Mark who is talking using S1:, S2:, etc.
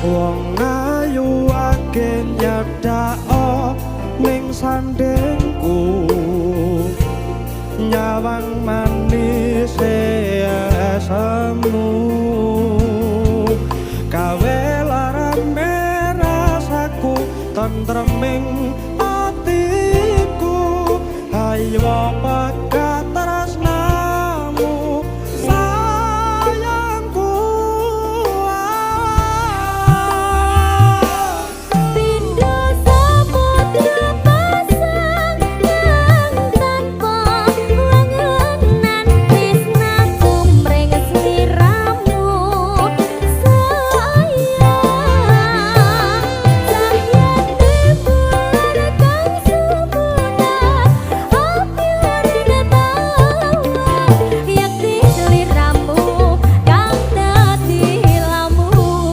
S1: Wong ayu ake nyedako ning sandingku, nyawang manis esemu gawe larane rasaku, tentreming atiku. Ayo.